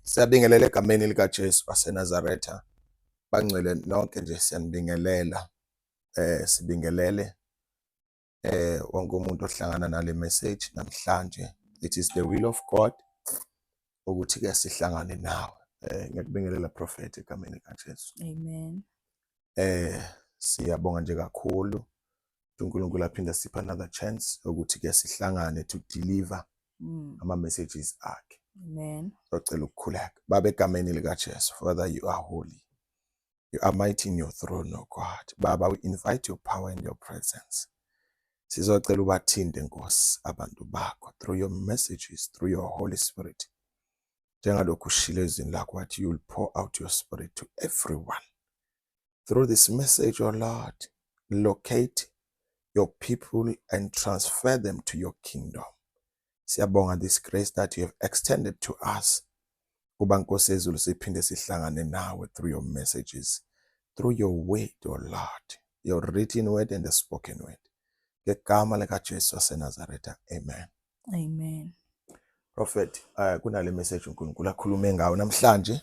Siyabingelela egameni likaJesu waseNazaretha. Bangcwele nonke nje, siyanibingelela. Sibingelele wonke umuntu ohlangana nale message namhlanje. It is the will of God ukuthi ke sihlangane nawe. Ngiyakubingelela, prophet, egameni likaJesu. Amen. Siyabonga nje kakhulu. uNkulunkulu aphinde sipha another chance ukuthi ke sihlangane to deliver ama messages akhe. Amen. Socela ukukhuleka. Baba, egameni likaJesu, Father, you are holy. You are mighty in your throne, O God. Baba, we invite your power and your presence. Sizocela ubathinte, Nkosi, abantu bakho through your messages, through your Holy Spirit. Njengalokhu ushilo ezwini lakho wathi you will pour out your spirit to everyone. Through this message, O Lord, locate your people and transfer them to your kingdom. Siyabonga this grace that you have extended to us. Kuba, Nkosi yezulu, siphinde sihlangane nawe through your messages, through your word, O Lord, your written word and the spoken word. Ngegama likaJesu waseNazaretha. Amen. Amen. Prophet, kunale message uNkulunkulu akhulume ngawo namhlanje.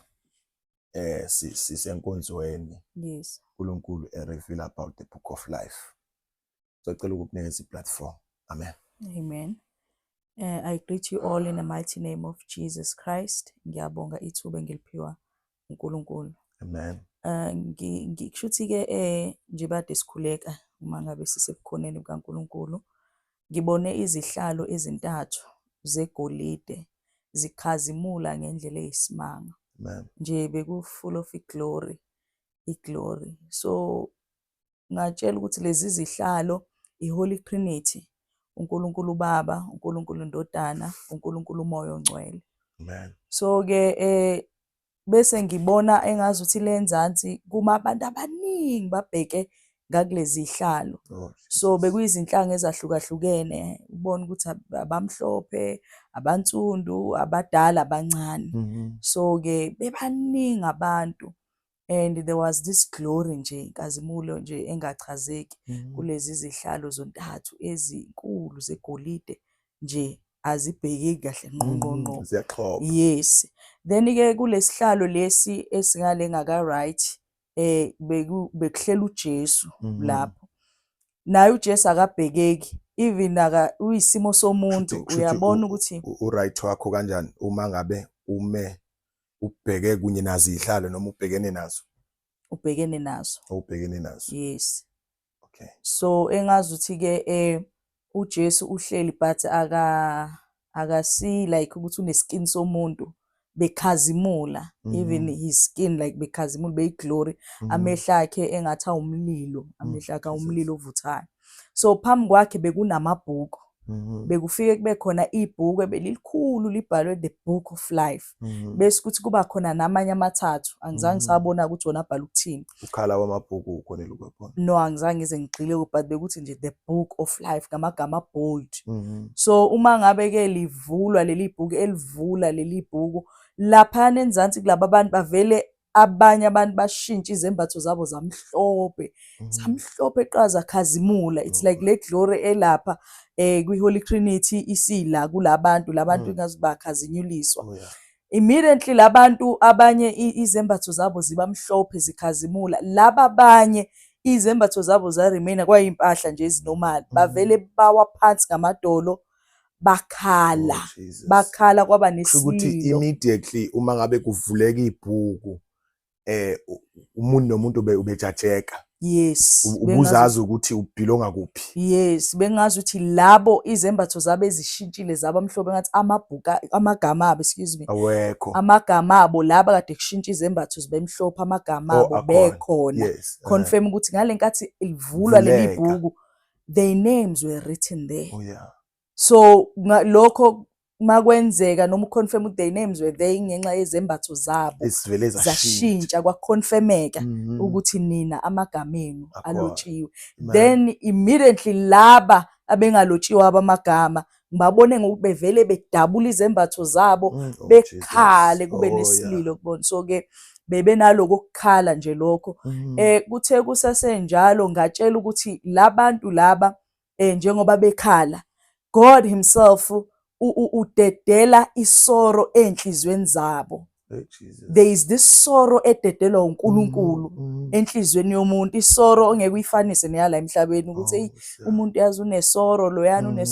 Sisenkonzweni. uNkulunkulu e reveal about the book of life. Sicela ukukunikeza i-platform. Amen. Amen. I greet you all in the mighty name of Jesus Christ. Ngiyabonga ithuba engiliphiwa uNkulunkulu. Amen. Ngishuthi ke nje bade sikhuleka uma ngabe sisebukhoneni bukaNkulunkulu. Ngibone izihlalo ezintathu zegolide zikhazimula ngendlela eyisimanga. Amen. Nje beku full of glory, iglory. So ngatshela ukuthi lezi zihlalo iHoly Trinity, uNkulunkulu Baba, uNkulunkulu Ndodana, uNkulunkulu uMoya oNgcwele. Amen. So ke bese ngibona engazuthi lenzansi kuma abantu abaningi babheke ngakulezi zihlalo. Oh, So bekuyizinhlanga ezahlukahlukene, ubona ukuthi abamhlophe, abansundu, abadala, abancane. So ke bebaningi abantu and there was this glory nje, inkazimulo nje engachazeki kulezi zihlalo zontathu ezinkulu zegolide nje, azibhekeki kahle ngqo ngqo ngqo. Ziyaxhoba. Yes. Then ke kulesihlalo lesi esingale ngaka right bekuhlela uJesu lapho. Naye uJesu akabhekeki, even aka uyisimo somuntu. Kushuthi Uyabona ukuthi u-right wakho kanjani uma ngabe ume ubheke kunye nazo izihlalo noma ubhekene nazo? Ubhekene nazo. Ubhekene nazo. Yes. Okay. So engazuthi ke uJesu uhleli but akasi like ukuthi uneskin somuntu, bekhazimula, even his skin like bekhazimula, beyiglory. Amehlo akhe engathi awumlilo, amehlo akhe Jesus. awumlilo ovuthayo. So phambi kwakhe bekunamabhuku. Bekufike kube khona ibhuku ebelilikhulu libhalwe the book of life. Bese kuthi kuba khona namanye amathathu, angizange sabona ukuthi wona abhala ukuthini. Ukhala wamabhuku ukhonela ukubona? No, angizange ngize ngigxile, but bekuthi nje the book of life ngamagama bold. So uma ngabe ke livulwa leli bhuku, elivula leli bhuku laphana enzansi kulaba bantu, bavele abanye abantu bashintsha izembatho zabo zamhlophe, zamhlophe qaza khazimula. It's Oh, like le glory elapha kwi Holy Trinity isila kulabantu, labantu ngazi bakhazinyuliswa. Immediately labantu abanye izembatho zabo ziba mhlophe zikhazimula, laba abanye izembatho zabo za remain kwayimpahla nje ezinormal, bavele bawa phansi ngamadolo bakhala. Oh, Jesus. Bakhala kwaba Kusho ukuthi nesililo. immediately uma ngabe kuvuleka ibhuku, umuntu nomuntu ubejajeka. Yes, Ubuzazi ukuthi ubelonga kuphi. Yes, bengazi ukuthi labo izembatho zabo ezishintshile zaba mhlophe ngathi amabhuka, amagama abo, excuse me. Awekho. Amagama abo laba kade kushintsha izembatho zibe mhlophe, amagama Oh, abo akhona. bekhona. Yes. Confirm ukuthi ngalenkathi livulwa leli Vuleka. bhuku, their names were written there. Oh yeah. So lokho makwenzeka noma uconfirm ukuthi their names were there ngenxa yezembatho zabo Esivele zashintsha. Zashintsha, kwaconfirmeka ukuthi nina amagama enu Akhona. alotshiwe. Amen. Then immediately laba abengalotshiwe abamagama ngibabone ngokubevele bedabula izembatho zabo, Oh, bekhale, Jesus. kube Oh, yeah. nesililo kubona. So ke bebenaloko ukukhala nje lokho. Kuthe kusasenjalo ngatshela ukuthi labantu laba njengoba bekhala, God himself Udedela i-sorrow enhlizweni zabo. Hey, Jesus. There is this sorrow ededelwa uNkulunkulu enhlizweni yomuntu, i-sorrow ongeke uyifanise neyala emhlabeni ukuthi, Oh, hey, Nkosi yami. umuntu yazi une-sorrow loyana,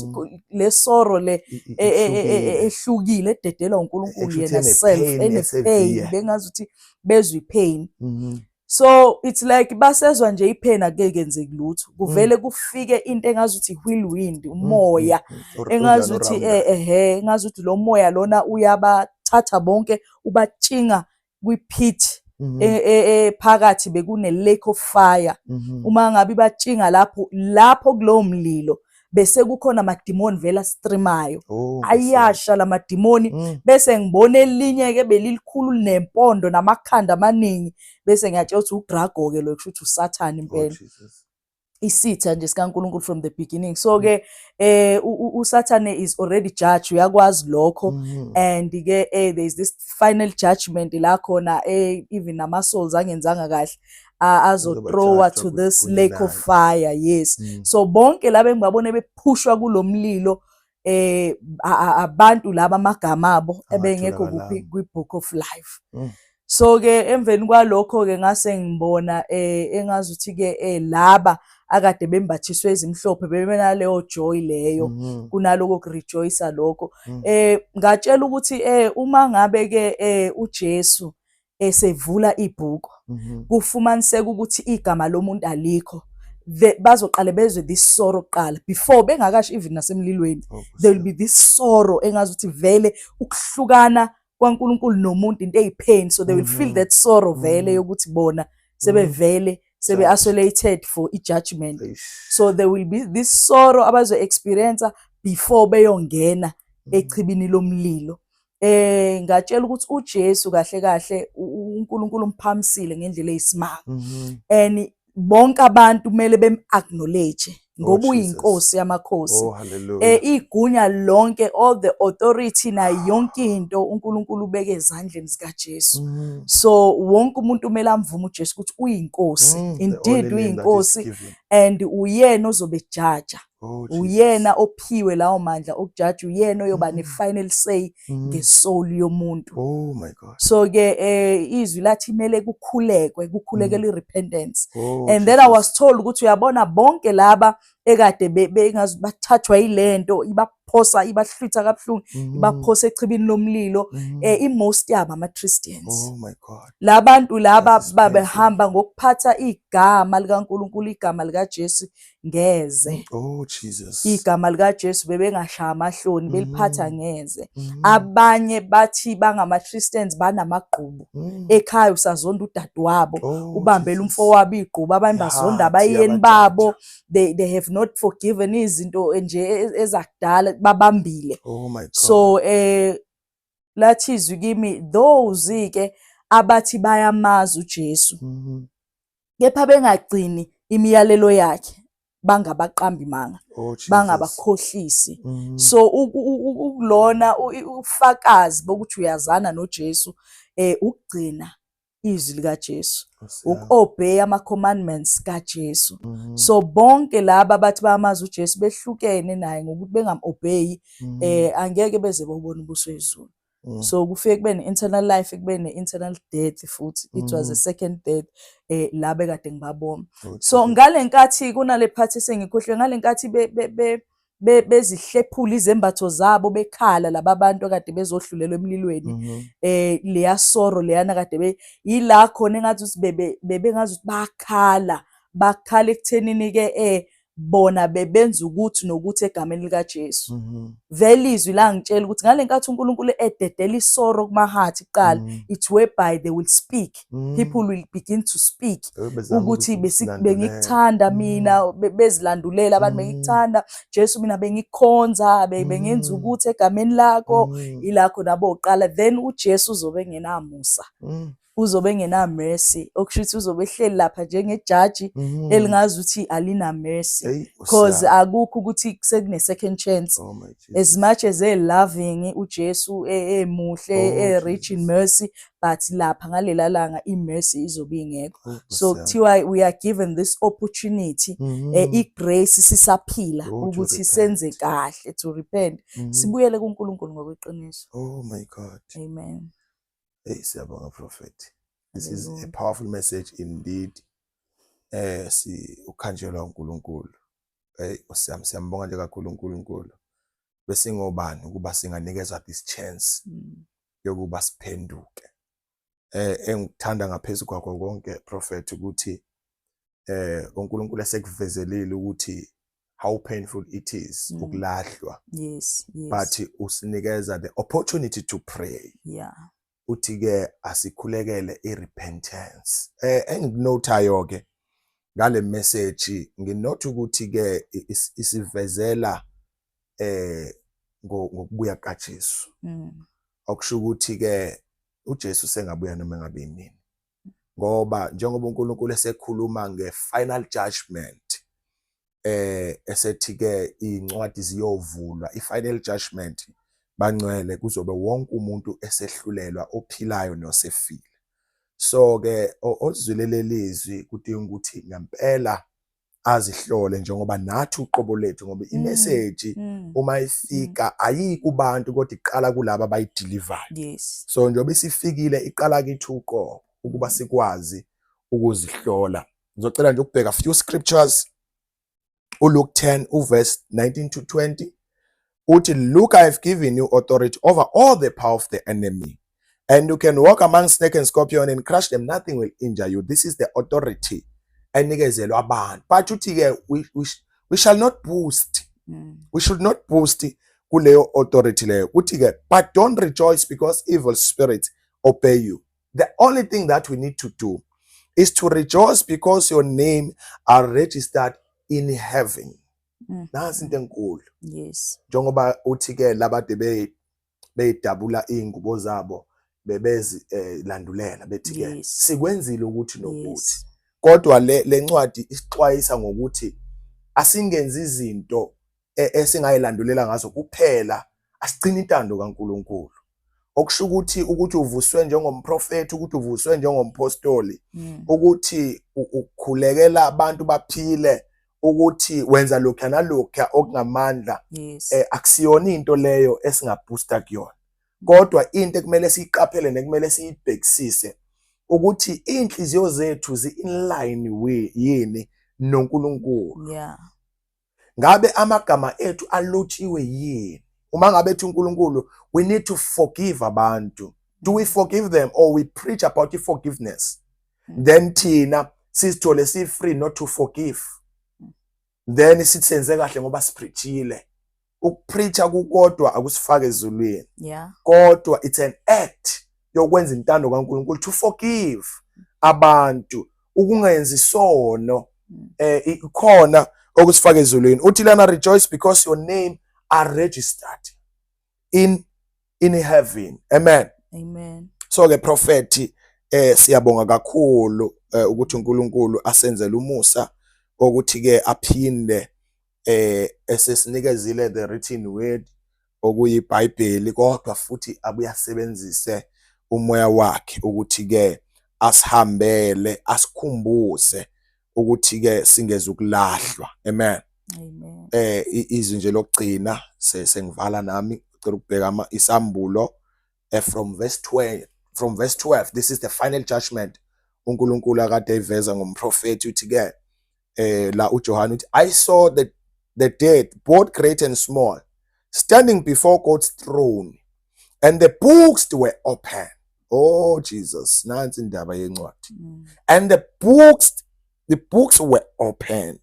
le sorrow le Ihlukile. Ehlukile ededelwa uNkulunkulu Esho ukuthi yena self, ene-pain ene-pain, e-severe. Bengazuthi bezwe i-pain. So it's like basezwa nje i-pain, akeke kenzeki lutho, kuvele kufike into engazuthi whirlwind, umoya engazuthi Unjani ehe, engazuthi lo moya lona uyabathatha bonke, ubatshinga kwi-pit. Phakathi bekune lake of fire. Uma ngabe ibatshinga lapho kulowo mlilo, bese kukhona amadimoni vele a-streamayo. Oh, Nkosi yami. Ayasha lamadimoni. Bese ngibona elinye ke belilikhulu, linempondo namakhanda amaningi, bese ngiyatshela ukuthi udrago ke lo, kusho ukuthi uSathane Oh, impela, Jesus. Isitha nje sikaNkulunkulu from the beginning. So ke uSathane is already judged, uyakwazi lokho. And ke there is this final judgment la khona even nama souls angenzanga kahle azothrowa Azoba-judge to this kunye lake of naye. fire, yes. So bonke laba engibabone bephushwa kulomlilo, abantu laba amagama abo ebengekho kuphi? Angatholakala. Kwi-book of life. So ke emveni kwalokho ke ngase ngibona engazuthi ke laba akade bembathiswe ezimhlophe bebenaleyo joy leyo, kunaloko kurejoice lokho. Ngatshela ukuthi uma ngabe ke uJesu esevula ibhuku, kufumaniseka ukuthi igama lomuntu alikho, bazoqale bezwe this sorrow kuqala before bengakashi even nasemlilweni. Oh, Nkosi There will yami. Be this sorrow engazuthi vele ukuhlukana kwaNkulunkulu nomuntu into eyipain, so they will feel that sorrow vele yokuthi bona sebevele sebe Judged. Isolated for i-judgment. Eish. So there will be this sorrow abazo experience before beyongena echibini lomlilo. Ngatshela ukuthi uJesu kahle kahle uNkulunkulu umphamisile ngendlela eyisimanga and bonke abantu kumele bem acknowledge ngoba Oh, Jesus. uyinkosi yamakhosi. Oh, hallelujah. Igunya lonke, all the authority nayo yonke into uNkulunkulu ubeke ezandleni zikaJesu. So wonke umuntu kumele amvume uJesu ukuthi uyinkosi. The Indeed, only name that is uyinkosi given. And uyena ozobe jaja. Oh, Jesus. Uyena ophiwe lawo mandla okujaja, uyena oyoba ne-final say ngesoul yomuntu. Oh my God. So ke izwi lathi kumele kukhulekwe, kukhulekele i-repentance. Oh, And then I Jesus. Was told ukuthi uyabona bonke laba ekade bengazi bathathwa yilento, ibaphosa, ibahlwitha kabuhlungu, ibaphosa echibini lomlilo, i-most yabo ama-Christians. Oh my God. Labantu laba That is painful. babehamba ngokuphatha igama likaNkulunkulu, igama likaJesu ngeze. Oh Jesus. Igama likaJesu bebengashaya amahloni, beliphatha ngeze. Abanye bathi bangama-Christians, banamagqubu. Ekhaya usazonda udadewabo, Oh, ubambele Jesus. umfowabo igqubu, abanye bazonda Heart abayeni yabajaja. Babo. They have not forgiven izinto nje ezakudala babambile. Oh my God. So lathi izwi kimi, those ke abathi bayamazi uJesu kepha bengagcini imiyalelo yakhe, bangabaqambi manga, Oh Jesus. bangabakhohlisi. So ukulona ufakazi bokuthi uyazana noJesu, ukugcina izwi likaJesu, Nkosi yami. uku-obey ama commandments kaJesu. So bonke laba abathi bayamazi uJesu behlukene naye ngokuthi bengam-obey, angeke beze bobona ubuso ezulu. So kufike kube ne-internal life, kube ne-internal death futhi. It was a second death la bekade ngibabona. Oh, So Jesus. ngale nkathi kunale part esengikhohlwe, ngale nkathi bezihlephula izembatho zabo bekhala laba bantu akade bezohlulelwa emlilweni, leya sorrow leyana kade be yila khona engathi ukuthi bebengazi ukuthi bakhala, bakhala ekuthenini ke bona bebenza ukuthi nokuthi egameni likaJesu. Vele izwi langitshela ukuthi ngale nkathi uNkulunkulu ededela i-sorrow kuma-heart kuqala, it's whereby they will speak. People will begin to speak Bezama ukuthi ukuzilandulela. Bengikuthanda mina, bezilandulela abantu, bengikuthanda Jesu mina, bengikukhonza, bengenza ukuthi egameni lakho. Ilakho nabo oqala, then uJesu uzobe engenamusa. Uzobe engena mercy, okusho ukuthi uzobe ehleli lapha njengejaji elingazi ukuthi alina mercy, Hey, Nkosi cause yami. Akukho ukuthi sekune second chance. Oh my As Jesus. much as e loving uJesu, emuhle, Oh, e rich in Jesus. mercy, but lapha ngalela langa i-mercy izobe ingekho. Oh, Nkosi So yami. kuthiwa we are given this opportunity, i-grace sisaphila Oh, to ukuthi repent. senze kahle, to repent, sibuyele kuNkulunkulu ngokweqiniso. Oh my God. Amen. Hey, siyabonga, prophet. This is a Hallelujah. powerful message indeed. Si ukhanjelwa uNkulunkulu. Hey, siyam siyambonga nje kakhulu uNkulunkulu. Besingobani ukuba singanikezwa this chance yokuba siphenduke? Engikuthanda ngaphezulu kwakho konke, prophet, ukuthi uNkulunkulu esekuvezelile ukuthi how painful it is ukulahlwa, but usinikeza the opportunity to pray. Uthi ke asikhulekele i-repentance. Engikunothayo ke ngale message, nginote ukuthi ke isivezela ngokubuya kaJesu, okusho ukuthi ke uJesu sengabuya noma ngabe nini, ngoba njengoba uNkulunkulu esekhuluma nge-final judgment, esethi ke incwadi ziyovulwa, i-final judgment, bangcwele, kuzobe wonke umuntu esehlulelwa, ophilayo nosefile. So ke ozwile lelizwi kudinga ukuthi ngempela azihlole, njengoba nathi uqobo lethu, ngoba imessage uma ifika ayi kubantu, kodwa iqala kulabo abayidelivayo. So njengoba isifikile, iqala kithi uqobo ukuba sikwazi ukuzihlola. Ngizocela nje ukubheka few scriptures. uLuke 10 uverse 19 to 20 uthi, "Look, I have given you authority over all the power of the enemy, and you can walk among snake and scorpion and crush them. Nothing will injure you." This is the authority enikezelwa abantu, but uthi ke we shall not boast. We should not boast kuleyo authority leyo. Uthi ke, "But don't rejoice because evil spirits obey you. The only thing that we need to do is to rejoice because your name are registered in heaven." Nansi into enkulu. Njengoba uthi ke labade beyidabula iy'ngubo zabo, bebezi landulela bethi ke sikwenzile ukuthi nokuthi, kodwa le ncwadi isixwayisa ngokuthi asingenzi izinto esingayilandulela ngazo kuphela, asigcine intando kaNkuluNkulu, okusho ukuthi uvuswe njengomprofeti, ukuthi uvuswe njengompostoli, ukuthi ukhulekela abantu baphile, ukuthi wenza lokhu nalokhu okungamandla, akusiyona into leyo esingaboosta kuyona, kodwa into ekumele siyiqaphele nekumele siyibhekisise ukuthi inhliziyo zethu zi-in line yini noNkulunkulu. Ngabe amagama ethu alotshiwe yini? Uma ngabe ethi uNkulunkulu we need to forgive abantu, do we forgive them, or we preach about i-forgiveness, then thina sizithole si-free not to forgive, then sithi senze kahle ngoba sipreachile? Ukupreacha kukodwa akusifake ezulwini, kodwa it's an act yokwenza intando kaNkulunkulu to forgive abantu, ukungenzi isono. Ikhona okusifaka ezulwini. Uthi lana, "Rejoice because your name are registered in heaven." Amen. Amen. So ke, prophet, siyabonga kakhulu ukuthi uNkulunkulu asenzele umusa ukuthi ke aphinde esesinikezile the written word, okuyiBhayibheli, kodwa futhi abuye asebenzise umoya wakhe ukuthi ke asihambele, asikhumbuze ukuthi ke singeze ukulahlwa. Amen. Amen. Izwi nje lokugcina, sengivala nami, ngicela ukubheka isambulo from verse 12, from verse 12. This is the final judgment uNkulunkulu akade eveza ngomprofeti. Uthi ke la uJohn uthi, "I saw the dead, both great and small, standing before God's throne, and the books were open." Oh Jesus, nansi indaba yencwadi. And the books were open.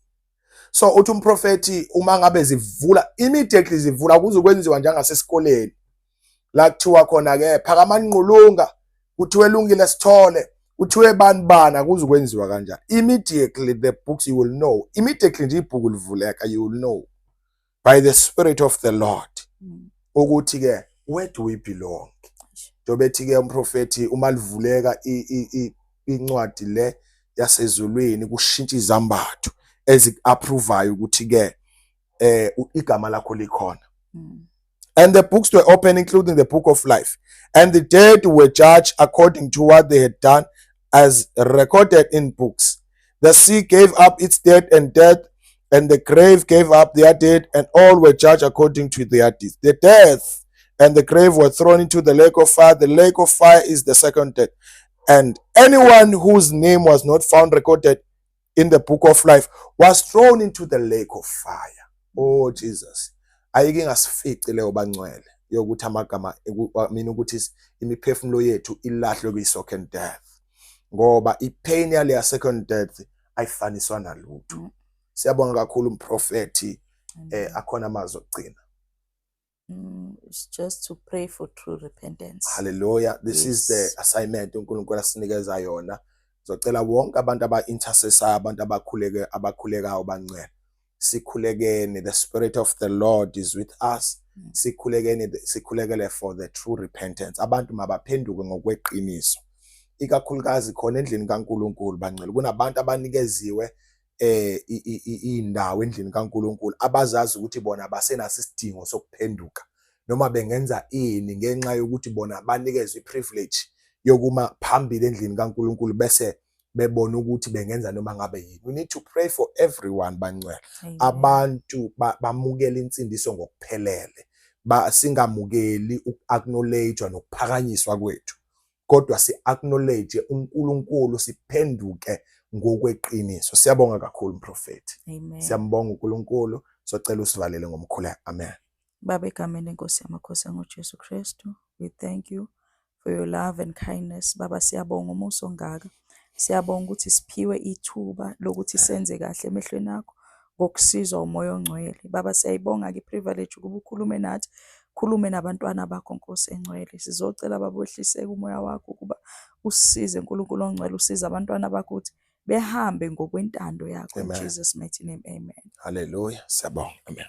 So uthi umprofeti uma ngabe zivula, immediately zivula, kuzokwenziwa njengasesikoleni la kuthiwa khona ke phakamani nqulunga, kuthiwe lungile sithole, kuthiwe bani bani, akuzukwenziwa kanjani. Immediately the books, you will know immediately nje ibhuku livuleka, you will know by the Spirit of the Lord ukuthi ke where do we belong. Njengoba ethi-ke umprofethi uma livuleka incwadi le yasezulwini kushintsha izambatho eziku-approvayo ukuthi-ke igama lakho likhona. And the books were opened, including the book of life. And the dead were judged according to what they had done, as recorded in books. The sea gave up its dead, and death and the grave gave up their dead, and all were judged according to their deeds. The death and the grave were thrown into the lake of fire. The lake of fire is the second death. And anyone whose name was not found recorded in the book of life was thrown into the lake of fire. Oh Jesus. Ayike ingasifici leyo bangcwele yokuthi amagama, I mean, ukuthi imiphefumulo yethu ilahlwe kwi second death. Ngoba ipain yale second death ayifaniswa nalutho. Siyabonga kakhulu umprofeti, akhona amazwi okugcina? It's just to pray for true repentance. Hallelujah. This is the assignment uNkulunkulu asinikeza yona. Ngizocela wonke abantu aba-intercessor, abantu abakhuleke, abakhulekayo bangcwele. Sikhulekeni, the spirit of the Lord is with us. Sikhulekeni, sikhulekele for the true repentance. Abantu mabaphenduke ngokweqiniso. Ikakhulukazi khona endlini kaNkulunkulu bangcwele. Kunabantu abanikeziwe indawo endlini kaNkulunkulu abazazi ukuthi bona basenaso isidingo sokuphenduka noma bengenza ini ngenxa yokuthi bona banikezwe iprivilege yokuma phambili endlini kaNkulunkulu bese bebona ukuthi bengenza noma ngabe yini. We need to pray for everyone bangcwele. Amen. Abantu bamukele insindiso ngokuphelele. Ba singamukeli uku-acknowledge nokuphakanyiswa kwethu, kodwa si-acknowledge uNkulunkulu, siphenduke ngokweqiniso. Siyabonga kakhulu mprofeti. Amen. Siyambonga uNkulunkulu. Socela usivalele ngomkhuleko. Amen. Baba, egameni lenkosi yamakhosi angoJesu Kristu, we thank you for your love and kindness. Baba, siyabonga umusa ongaka. Siyabonga ukuthi siphiwe ithuba lokuthi senze kahle emehlweni akho ngokusizwa uMoya oNgcwele. Baba, siyayibonga-ke i-privilege ukuba ukhulume nathi, khulume nabantwana bakho Nkosi engcwele. Sizocela Baba wehliseke umoya wakho ukuba usisize Nkulunkulu ongcwele, usize abantwana bakho ukuthi behambe ngokwentando yakho. In Amen. Jesus' mighty name, amen. Hallelujah. Siyabonga. Amen.